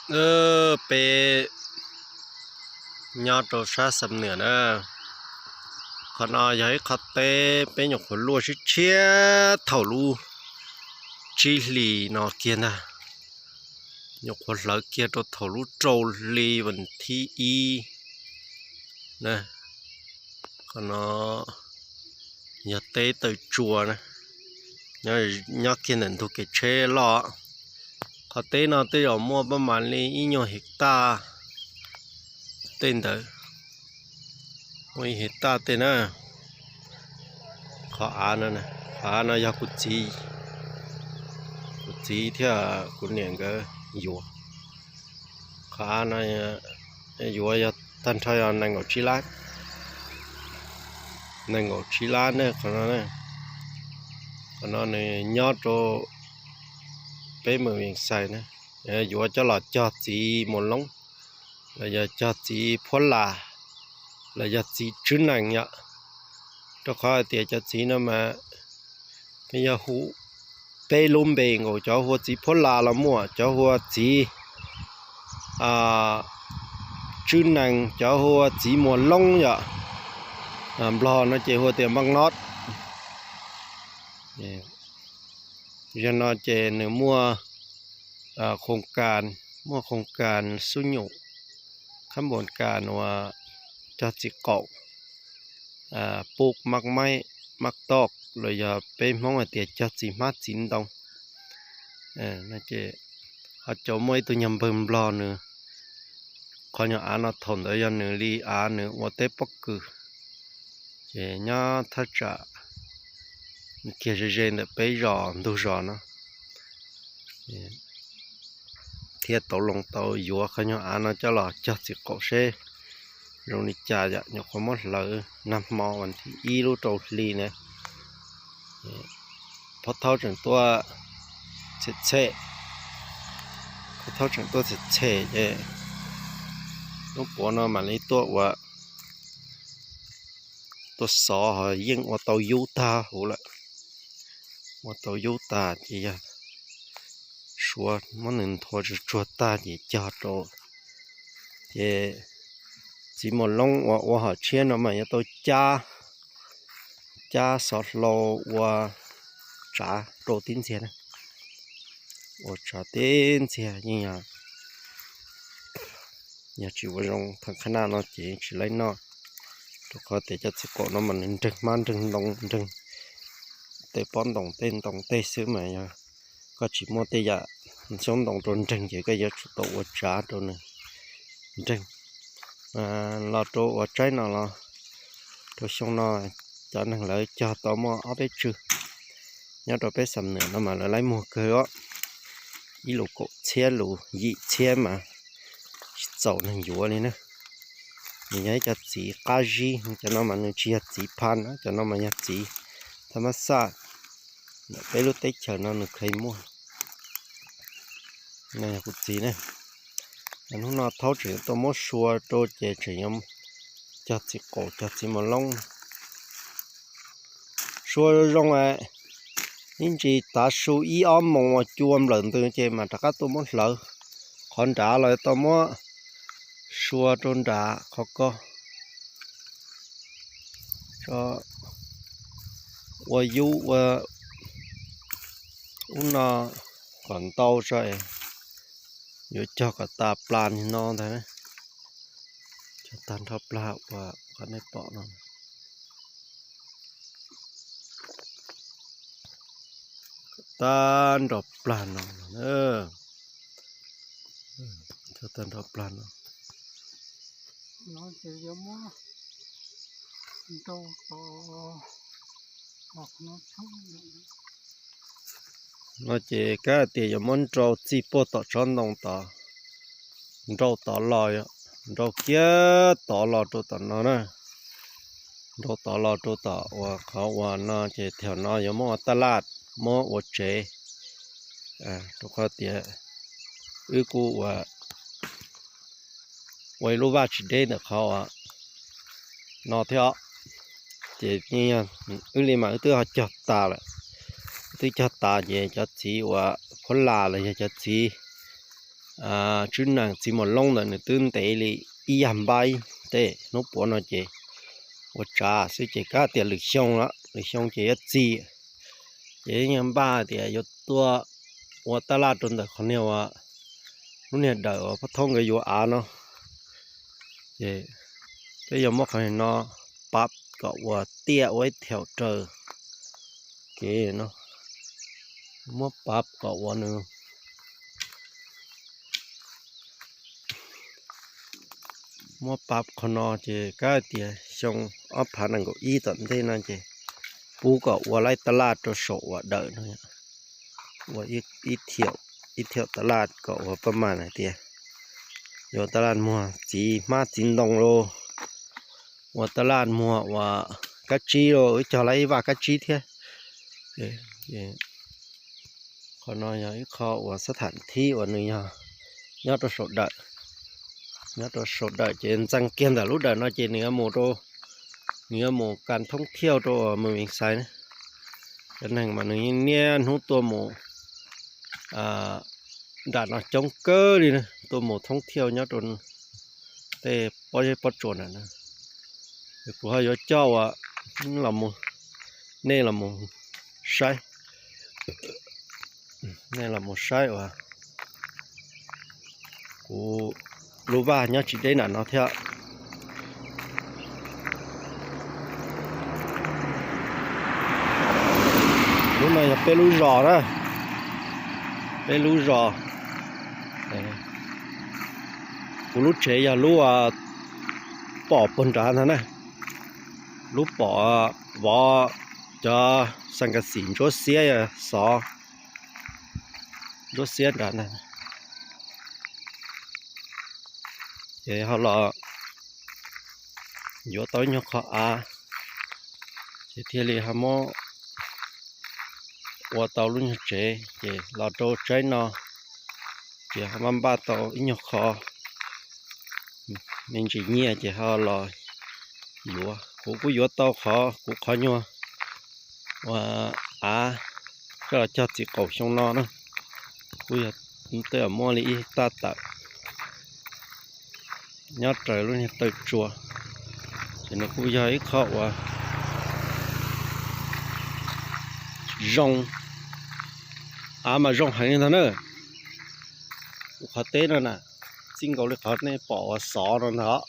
Peb nyob rau sab Xam Nuam na, qhov no yog ib qho teb peb nyuam qhuav luaj tshiab tshiab thaum lub tsib hlis no kiag ntag, nyuam qhuav hlawv kiag rau thaum lub rau hli vas thib ib na. Qhov no yog teb taw tsua na, nyob kiag ntawm ntug kev tsheb loj. Qhov teb no tej zaum muaj paj mas li ib nyuag his taj tej ntawd, muaj ib his taj tej na. Qhov av no, qhov av no yog kuv txiv, kuv txiv thiab kuv niam nkawd yuav. Qhov av no yuav yog tag nrho yog nees nkaum tsib lab, nees nkaum tsib lab ne qhov no. Qhov no nws nyob rau peb Mws Vees Xais na, yuav coj los cog txiv muas loob, los yog cog txiv phuab las, los yog txiv tswb nees yom. Rau qhov hais tias cov txiv no mas yog hu peb lub npe nkaus, cov hu ua txiv phuab las los muaj, cov hu ua txiv tswb nees, cov hu ua txiv muas loob yom. Nplog no ces hu tias npaj nod. Yog no ces nws muaj khoos kas, muaj khoos kas xub nyum, khab npos kas uas cog txiv qaum, pub maj maib, maj toj, los yog peb Hmoob hais tias cog txiv hmab txiv ntoo. Ho cov muaj ib tug nyuag npawg Nplog nws, qhov nyuag av no thaum ntawd yog nws li av nws ua teb pob kws, ces nyob thaj tsam kiag ze ze ntawm peb zos ntug zos no, thiaj tau loo tau yuav qhov nyuag av no coj los cog txiv qaum seb zoo li cas yom. Nyuam qhuav muab hlawv nag hmo vas thib ib lub rau hli na. Phob thaub tseem tuaj txhem txhem, phob thaub tseem tuaj txhem txhem ces lub puav no mam li tuaj ua, tuaj xov ho yeej ua tau yub tag huv lawm. Ua tau yub tag ces yog suav muab nws nthua tsuag tsuag tag ces cog rau. Ces txiv muas loob uas ua hom tshiab no mas yuav tau cab, cab xov hlau ua tsav rau tib ntxiag na. Ua tsav tib ntxiag yeej yog, yog tsis ua zoo thaj qhab naj no ces tsis laib noj, rau qhov tias cov txiv qaum no mas nws nreeg hmab nreeg ntoo nreeg tej pob ntoo tej ntoo tej xwb mas yog koj tsis muaj tej yam xyoob ntoo rau nreeg ces koj yuav tsum tau ua tsav rau nws nreeg. Los rau ua tsaib no los rau xyoo no cov neeg lawv cog tau muaj ob peb tswg nyob rau peb Xam Nuam no mas lawv laib muag kawg os. Ib lus kaum txhiab lus yim txhiab mas tsis txaus neeg yuav li na. Nws yog ib cov txiv qab zib, cov no mas nws tsis yog txiv pha na, cov no mas yog txiv thaj mab xaj. Ntawm peb lub teb chaws no nws kheev muaj. No yog kuv txiv ne. Hnub no thaub tseem tuaj muab sua rau ces tseem yuav cog txiv qaum cog txiv mos loob. Sua zoo zoo, ib ntsis tav su ib ob moos uas cua nplawm ntws ces mam rov qab tuaj muab hlawv. Qhov nrad los tau muab sua rau nrad qhov ko. Ua yub ua ub no kom ntau tso, yuav cog kom tas plas no ntag. Cog tag nrho plag uas qhov nej pom no. Tag nrho plag no, tag nrho plag no. No ces kab hais tias yuav muab nrau txij puag tom tsob ntoo tod, nrau tod los, nrau kiag tod los rau tom no na. Nrau tod los rau tom uas qhov uas no ces thaum no yuav muab ua taj laj, muab ua tsev. Rau qhov tias wb kuj ua, ua ib lub vaj tsis deb ntawm qhov uas no thiab os. Ces wb li mas wb twb ho cog tas lawm. Wb twb cog tas ces cov txiv uas phuab las los yog cov txiv Tswb Nees txiv Muas Loob ntawd nws twb ntev li ib yag npab tej. Hnub puav no ces ua tsav xwb ces kav tias lwm xyoo, lwm xyoo ces yuav txi, ces yeej npaj tias yuav tuaj ua taj laj rau ntawm qhov niag uas lub niag dawm uas pab thoob nkawd yuav av no. Ces peb yuav muab qhov no pav kom ua tiaj ua ib thiaum raws kev no, muab pav kom ua nws, muab pav qhov no ces kav tias xyoo ob phav nees nkaum ib tom ntej no ces pub kom ua laib taj laj rau saum uas dawm no, ua ib thiaum taj laj kom ua pab mas hais tias yuav taj laj muag txiv hmab txiv ntoo los, ua taj laj muag uas kab tsib los, ib cog laib ib vaj kab tsib thiab. Qhov no yog ib qho uas xab tham thib uas nws yog nyob rau saum dawm. Nyob rau saum dawm ces ntxees kiag ntawm lub dawm no ces nws yuav mus rau, nws yuav mus kas thoob thiauj rau uas Mus Vees Xais na. Cov neeg mas nws yeej niaj hnub tuaj mus nram no coob kawg li na, tuaj mus thoob thiauj nyob rau tej pob zeb pob tsuas nram no. Kuv ho yuav coj uas los, nej los mus saib, nej los mus saib uas kuv lub vaj nyob tsis deb nram no thiab. Lub no yog peb lub zos na, peb lub zos. Kuv lub tsev yog lub pom puag nrad ntag na, lub pom vov cov xas kas xim ntsuab xiab xov ntsuab xiab nrad ntag. Ces ho los yuav tau ib nyuag qho av, ces thiaj li ho muab ua tau lub nyuag tsev. Ces los rau tsaib no ces ho maj npaj tau ib nyuag qho me ntsis nyiaj ces ho los yuav. Kuv kuj yuav tau qhov kuv qhov nyuag uas av coj los cog txiv qaum xyoo no na, kuj yog tej muaj li ib hej taj tawm nyob raws lub niag taw tsua, ces nws kuj yog ib qho uas zoo, av mas zoo heev li ntag na. Kuv qhov teb no na, txij nkaus li qhov nej pom uas xov no ntag,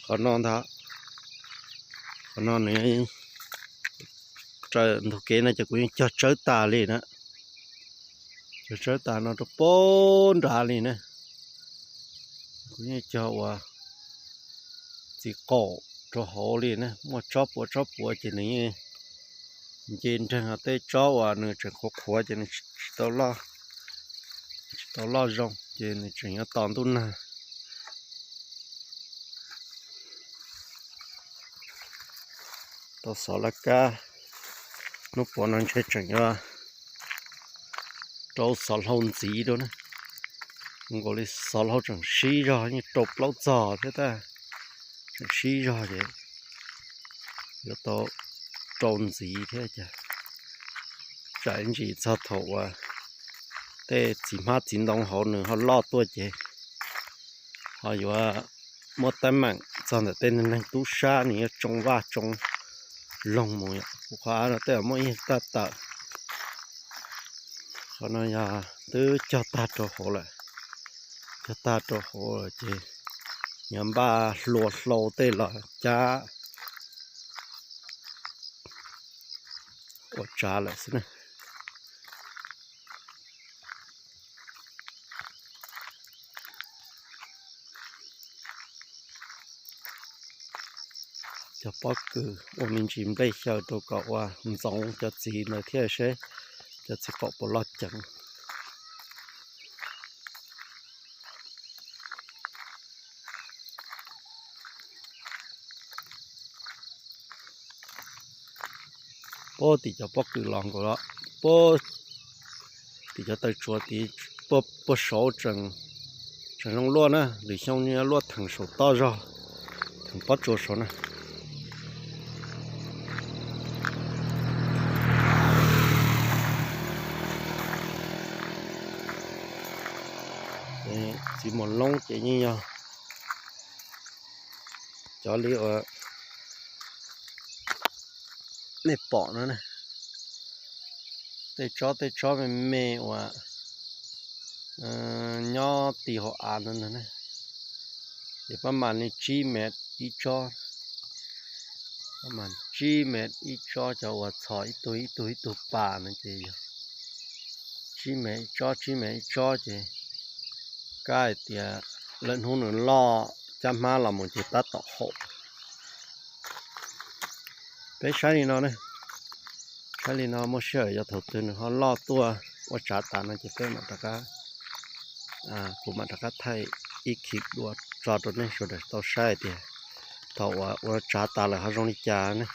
qhov no ntag, qhov no nws raws ntug kev no ces kuv yeej cog tsawb tas li na. Cog tsawb tas no rau pem nrad li na. Kuv yeej cog uas txiv qaum rau hauv li na, muaj tsob puav tsob puav ces nws yeej nce nreeg, tej tsob uas nws tseem qhuav qhuav ces nws tsis tau loj, tsis tau loj zoo ces nws tseem yuav tos ntuj nag. Tau xov laj kab, hnub puav no ntshe tseem yuav rau xov hlau ntxiv rau na. Nkaus li xov hlau tseem sib zog, yeej rau plaub txog thiab tab, tseem sib zog ces yuav tau rau ntxiv thiab ces tsam ib ntsis txog thaum uas tej txiv hmab txiv ntoo hauv nws ho loj tuaj ces ho yuav muab teeb meem txog ntawm tej neeg tub sab nws yuav tsoo vaj tsoo loog mus. Kuv qhov av no tej zaum muaj ib yam taj tawm. Qhov no yog twb cog tag rau hauv lawm, cog tag rau hauv lawm ces yuav npaj hlua hlau tej los cab ua tsav lawm xwb na. Cov pob kws ua me ntsis nplej xyaw rau kom ua ntxoov cov txiv ntawd thiab seb cov txiv qaum puas loj ceev. Puag tim cov pob kws los nkaus los, puag tim cov taw tsuav tid, puag saud tseem zoo luaj na, lwm xyoo luaj theem saum toj zog, theem pob tsuas saud na. Txiv muag loob ces yeej yog cov li uas nej pom no na, tej tsob tej tsob me me uas nyob ti hauv av no ntag na. Ces pab mam li tsib mev ib tsob, pab mam tsib mev ib tsob, cov uas txhos ib tug ib tug ib tug pas no ces yog tsib mev ib tsob tsib mev ib tsob ces kab hais tias lawm hnub nws loj caj hmab los mus ces tab tom haum. Peb saib li no ne, saib li no muaj sij hawm yog thaum twg nws ho loj tuaj ua tsav tas no ces peb mam rov qab, kuv mam rov qab thaij ib clip dua tso rau nej sawv daws tau saib hais tias thaum uas ua tsav tas lawm ho zoo li cas ne.